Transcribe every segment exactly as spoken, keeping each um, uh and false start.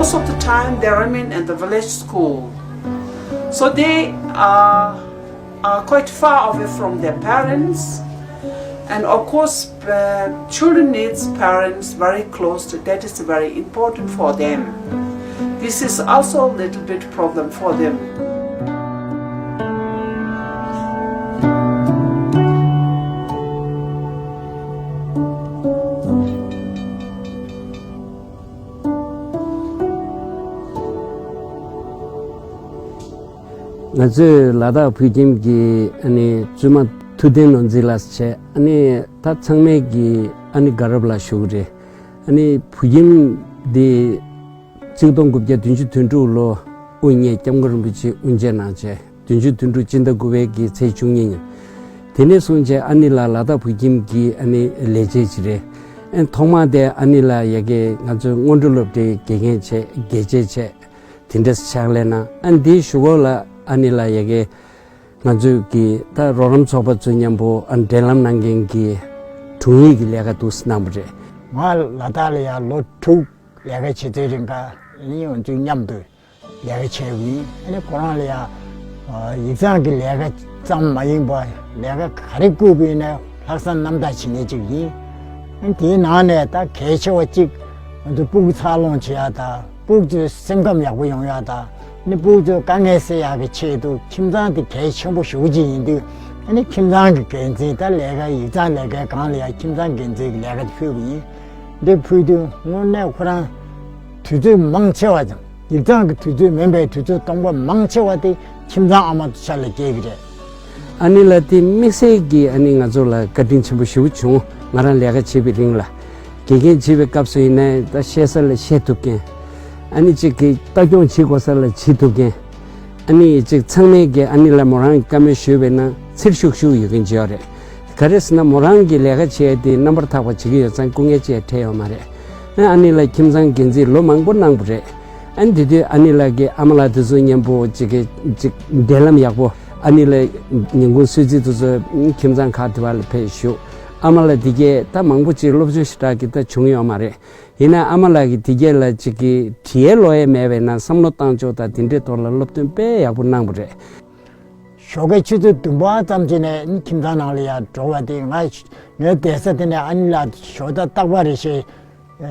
Most of the time they remain in the village school. So they are, are quite far away from their parents. And of course, uh, children needs parents very close to, that is very important for them. This is also a little bit problem for them. ང་ཚོས་ལ་དྭགས་བོད་ཁྱིམ་གྱི་ཨ་ནི་བཙུན་མ་ཐུབ་བསྟན་ནོར་འཛིན་ལགས་བྱས། ཨ་ནི་ད་ཚང་མས་ཀྱི་ཨ་ནི་དགའ་རབ་ལ་ཞུ་གི་རེད། ཨ་ནི་བོད་ཁྱིམ་འདི་གཅིག་སྟོང་དགུ་བརྒྱ་བདུན་ཅུ་དོན་དྲུག་ལོ་དབུ་བརྙེས་སྐྱབས་མགོན་རིན་པོ་ཆེ་དབུ་འབྱེད་གནང་བྱས། བདུན་ཅུ་དོན་དྲུག་སྤྱི་ཟླ་དགུ་པའི་གི་ཚེས་བཅུ་གཉིས་ཉིན། དེ་ནས་བཟུང་བྱས་ཨ་ནི་ལགས་ལ་དྭགས་བོད་ཁྱིམ་གྱི་ཨ་ནི་ལས་བྱེད་ཅིག་རེད། ཨ་ནི་ཐོག་མ་དེ་ཨ་ནི་ལགས་ཡ་གི་ང་ཚོའི་སྔོན་འགྲོ་སློབ་གྲྭའི་དགེ་རྒན་བྱས། དགེ་བྱེད་བྱས། དེ་འདྲས་ཕྱག་ལས་གནང་། ཨ་ནི་དེའི་གཞུག་གུ་ལ་ཨ་ནི་ལགས་ཡ་གི་ང་ཚོའི་གི་ད་རོགས་རམ་ཚོགས་པ་ཚོ་མཉམ་པོ་ཨ་ནི་འབྲེལ་ལམ་གནང་མཁན་གྱི་དྲུང་ཡིག་གི་ལས་ཀ་འདུག་སེ་གནང་བ་རེད། ང་ལ་དྭགས་ལ་ཡ་ལོ་དྲུག་ལས་ཀ་བྱེད་དུས་རིང་ག་ཨ་ནི་ང་ཚོ་མཉམ་དུ་ལས་ཀ་བྱས་པ་ཡིན། ཨ་ནི་ཁོ་རང་ལ་ཡང་ཡིག་ཚང་གི་ལས་ཀ་ཙམ་མ་ཡིན་པར་ལས་ཀ་ག་རེ་བསྐུར་བ་ཡིན་ན་ལྷག་བསམ་རྣམ་དག་བྱེད་མཁན་ཅིག་ཡིན། ཨ་ནི་དེའི་ནང་ནས་ད་གལ་ཆེ་བ་གཅིག་ང་ཚོ་སྤུ་གུ་འཚར་ལོངས་བྱེད་ཡག་དང་། སྤུ་གུ་ཚོའི་སེམས་ཁམས་ཡག་པོ་ཡོང་ཡག་དང་། ཨ་ནི་སྤུ་གུ་ཚོའི་དཀའ་ངལ་སེལ་ཡག་གི་ཆེད་དུ་ཁྱིམ་ཚང་དེ་གལ་ཆེན་པོ་ཞེ་པོ་ཅིག་ཡིན་དུས། ཨ་ནི་ཁྱིམ་ཚང་གི་འགན་འཛིན། ད་ལས་ཀ་ཡིག་ཚང་ལས་ཀའི་སྒང་ལ་ཡང་ཁྱིམ་ཚང་འགན་འཛིན་གྱི་ལས་ཀ་དེ་ཕུལ་བ་ཡིན། འདི་ཕུལ་དུས་དངོས་གནས་ཁོ་རང་དུས་ཚོད་མང་ཆེ་བ་དང་། ཡིག་ཚང་གི་དུས་ཚོད་མིན་པའི་དུས་ཚོད་སྟོང་པ་མང་ཆེ་བ་དེ་ཁྱིམ་ཚང་ཨ་མ་ཚོ་ཆ་ལ་སྐྱེལ་གྱི་རེད། ཨ་ནི་ལགས་དེ་དམིགས་བསལ་གྱིས་ཨ་ནི་ང་ཚོ་ལ་བཀའ་དྲིན་ཆེན་པོ་ཞེ་པོ་བྱུང་། ང་རང་ལས་ཀ་བྱེད་པའི་རིང་ལ། དགེ་རྒན་བྱེད་པའི་སྐབས་སུ་ཡིན་ནའི་ད་བཤད་ས་ལ་བཤད་ཐུབ་མཁན། ཨ་ནི་གཅིག་གི་ལྟ་སྐྱོང་བྱེད་དགོས་ས་ལ་བྱེད་ཐུབ་མཁན། ཨ་ནི་གཅིག་ཚང་མས་ཀྱི་ཨ་ནི་ལ་མོ་རང་གི་བཀའ་མོལ་ཞུས་པས་ན་ཚེར་ཤུགས་ཤུགས་ཡོད་མཁན་ཅིག་ཡོད་རེད། ག་རེ་ཟེར་ན་མོ་རང་གི་ལས་ཀ་བྱེད་དེ་རྣམ་པར་དག་པ་བྱེད་ཀྱི་ཡོད་ཙང་སྐུ་ངལ་ཅིག་འཕྲད་ཡོད་མ་རེད། ཨ་ནི་ལ་ཁྱིམ་ཚང་འགན་འཛིན་ལོ་མང་པོ་གནང་བ་རེད། ཨ་ནི་དེ་དུས་ཨ་ནི་ལགས་ཀྱི་ཨ་མ་ལགས་དེ་ཚོ་མཉམ་པོ་གཅིག་གི་གཅིག་འབྲེལ་ལམ་ཡག་པོ། ཨ་ནི་ལགས་ཉིན་གུང་གསོལ་ཚིགས་དེ་ཚོ་ཁྱིམ་ཚང་ཁག་དེ་བ་ལ་ཕེབས་བཞུགས། ཨ་མ་ལགས་དེ་གས་ད་མང་པོ་ཅིག་སློབ་སྦྱོང་ཞེ་དྲག་གི་ད་བྱུང་ཡོད་མ་རེད། ཡིན་ན་ཨ་མ་ལགས་ཀྱིས་དེ་གས་ལ་གཅིག་གི་བྲིས་ཡས་ཀློག་ཡས་མེད་པས་ན་བསམ་བློ་བཏང་ཕྱོགས་དང་དེ་འདྲའི་ཐོག་ལ་སློབ་སྟོན་དཔེ་ཡག་པོ་གནང་བ་རེད། ཞོགས་ཀའི་ཆུ་ཚོད་བདུན་པ་ཙམ་ཅིག་ནས་ཁྱིམ་ཚང་ནང་ལ་ཡར་འགྲོ་བ་དེ། ང་ངའི་བསྡད་ས་དེ་ནས་ཨ་ནི་ལགས་ཞོགས་ད་རྟག་པར་རེ་བཞིན་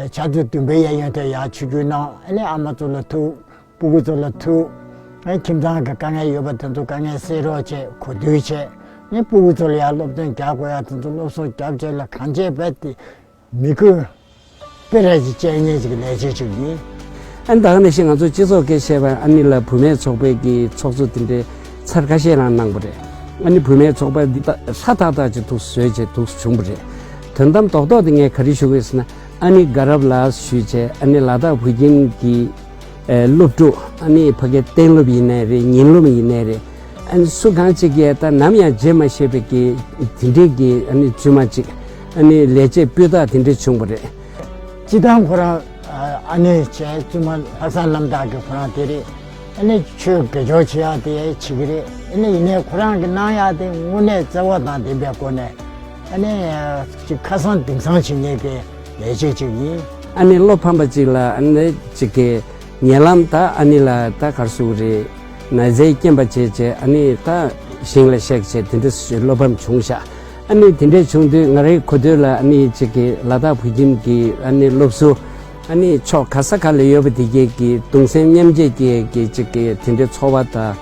ཆུ་ཚོད་བདུན་པའི་གཡས་གཡོན་དེ་ཡར་ཆིབས་བསྒྱུར་གནང་། ཨ་ནི་ཨ་མ་ཚོ་ལ་ཐུག། སྤུ་གུ་ཚོ་ལ་ཐུག། ཨ་ནི་ཁྱིམ་ཚང་གི་དཀའ་ངལ་ཡོད་པ་དེ་ཚོ་དཀའ་ངལ་སེལ་རོགས་བྱས། གོ་བསྡུར་བྱས། ཨ་ནི་སྤུ་གུ་ཚོ་ལ་ཡང་སློབ་སྟོན་རྒྱག་དགོས་ཡ་དེ་ཚོ་སློབ་གསོ་རྒྱབ་བྱས་ལ་གང་བྱས་རྦད་དེ་མི་དགོས་པའི་རེ་ཞིག་བྱེད་མཁན་ཞིག་གི་ལས་བྱེད་ཅིག་ཡིན། ཨ་ནི་ད་ག་ནང་བཞིན་ང་ཚོ་སྤྱི་ཚོགས་སྐད་བཤད་པ་ཨ་ནི་ལགས་བུད་མེད་ཚོགས་པའི་གི་ཚོགས་གཙོ་དེ་འདྲའི་ཚར་ཁ་ཤས་རང་གནང་བ་རེད། ཨ་ནི་བུད་མེད་ཚོགས་པ་འདི་ད་ཧྲ་ཐག་ཐག་ཅིག་འདུག་བཟོས་བྱས་འདུག་བྱུང་བ་རེད། དོན་དམ་རྡོག་རྡོག་དེ་ངས་ག་རེ་ཞུ་དགོས་ཟེར་ན། ཨ་ནི་དགའ་རབ་ལགས་ཞུས་བྱས། ཨ་ནི་ལ་དྭགས་བོད་ཁྱིམ་གྱི་ཨེ་སློབ་ཕྲུག་ཨ་ནི་ཕ་གིའི་གཏན་སློབ་ཡིན་ནའི་རེད། ཉིན་སློབ་ཡིན་ནའི་རེད། ཨ་ནི་སུ་གང་ཅིག་གིས་ད་ནམ་ཡང་བརྗེད་མ་ཤེས་པའི་གི་དེ་འདྲའི་གི་ཨ་ནི་བཙུན་མ་ཅིག་ཨ་ནི་ལས་བྱེད་སྤུས་དག་དེ་འདྲ་བྱུང་བ་རེད། སྤྱིར་བཏང་ཁོ་རང་ཨ་ནི་བྱས་བཙུན་མ་ལྷག་བསམ་རྣམ་དག་གི་ཁོ་རང་དེ་རེད། ཨ་ནི་ཆོས་དགེ་སྦྱོར་བྱེད་ཡག་དེ་བྱེད་ཀྱི་རེད། ཨ་ནི་ཡིན་ནའི་ཁོ་རང་གི་གནང་ཡག་དེ་དངོས་གནས་བརྩེ་བ་དང་ལྡན་པའི་སྒོ་ནས། ཨ་ནི་ཅིག་ཁ་སང་དེང་སང་བྱེད་མཁན་གྱི་ལས་བྱེད་ཅིག་ཡིན། ཨ་ནི་བློ་ཕམ་པ་ཅིག་ལ་ཨ་ནི་ཅིག་གི་ཉེ་ལམ་ད་ཨ་ནི་ལགས་ད་ག་རེ་ཟེར་དགོས་རེད། ན་ཚའི་རྐྱེན་པ་བྱས་བྱས་ཨ་ནི་ད་ཞིང་ལ་གཤེགས་བྱས་དེ་འདྲ་བློ་ཕམ་བྱུང་ཤག་ཨ་ནི་དེ་འདྲ་བྱུང་དུས་ང་རའི་གོ་ཐོས་ལ་ཨ་ནི་ཅིག་གི་ལ་དྭགས་བོད་ཁྱིམ་གྱི་ཨ་ནི་སློབ་ཟུར་ཨ་ནི་ཕྱོགས་ག་ས་ག་ལ་ཡོད་པ་དེ་གས་ཀྱི་གདུང་སེམས་མཉམ་སྐྱེད་ཀྱི་གི་ཅིག་གི་དེ་འདྲའི་ཚོར་བ་དང་།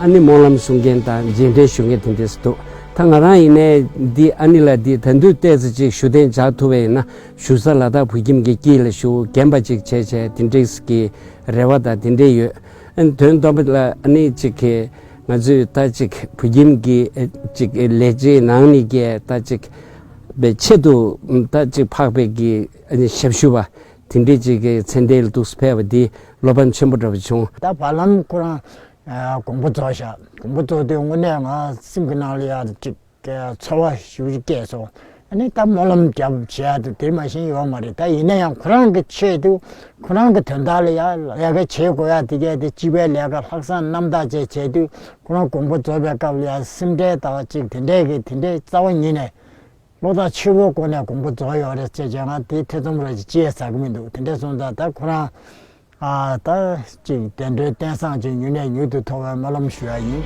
ཨ་ནི་སྨོན་ལམ་གསུང་མཁན་དང་རྗེས་དྲན་ཞུ་མཁན་དེ་འདྲས་འདུག་ད་ང་རང་ཡིན་ནའི་འདི་ཨ་ནི་ལགས་འདི་ད་དུང་ཏོག་ཙམ་ཅིག་ཞུ་གཏན་འཇགས་ཐུབ་པ་ཡིན་ན་བཞུགས་ས་ལ་དྭགས་བོད་ཁྱིམ་གྱི་དཀྱིལ་ལ་བཞུགས་རྒན་པ་ཅིག་བྱས་བྱས་དེ་འདྲས་ཀྱི་རེ་བ་དང་དེ་འདྲས་ཡོད། ཨ་ནི་དོན་དམ་པ་ལ་ཨ་ནི་ཅིག་གི་ང་ཚོས་ད་ཅིག་བོད་ཁྱིམ་གྱི་ཨེ་ཅིག་ལས་བྱེད་ནང་ནས་ཀྱི་ད་ཅིག་པའི་ཆེད་དུ་ད་ཅིག་འཕགས་པའི་གི་ཨ་ནི་ཞབས་ཞུ་བ་དེ་འདྲས་ཅིག་གི་མཚན་ལྡན་ལ་འདུག་སེ་ཕེབས་པ་འདི་བློ་ཕམ་ཆེན་པོ་འདྲ་བ་བྱུང་། ད་བར་ལམ་ཁོ་རང་དགོངས་པ་རྫོགས་ཤག་དགོངས་པ་རྫོགས་དུས་དངོས་གནས་ང་སེམས་ཀྱི་ནང་ལ་ཡ་ཅིག་ཚོར་བ་ཞེ་པོ་ཅིག་སྐྱེས་སོང་། ཨ་ནི་ད་སྨོན་ལམ་རྒྱབ་བྱེད་ཡག་དེ་དེ་མ་གཞི་ཡོད་མ་རེད། ད་ཡིན་ན་ཡང་ཁོ་རང་གི་ཆེད་དུ་ཁོ་རང་གི་དོན་དག་ལ་ཡ་ལས་ཀ་བྱེད་དགོས་ཡག་དེ་གས་དེ་སྤྱི་པའི་ལས་ཀ་ལྷག་བསམ་རྣམ་དག་བྱས་བྱས་དུས་ཁོ་རང་དགོངས་པ་རྫོགས་པའི་སྐབས་ལ་ཡ་སེམས་ཁྲལ་དང་ཅིག་དེ་འདྲས་ཀྱི་དེ་འདྲས་རྩ་བ་ཉིད་ནས་བློ་ཐག་ཆོད་པོའི་སྒོ་ནས་དགོངས་པ་རྫོགས་ཡོད་རེད་ཅེས་བྱས། ང་དེ་ཐེ་ཚོམ་རེ་ཅིག་སྐྱེས་ཟེར་གི་མི་འདུག་དེ་འདྲས་སོང་ཙང་ད་ཁོ་རང་ ཨ་ད་ཅིག་བདེ་འགྲོའི་རྟེན་བཟང་ཅིག་མྱུར་ནས་མྱུར་དུ་ཐོབ་པའི་སྨོན་ལམ་ཞུ་ཡ་ཡིན།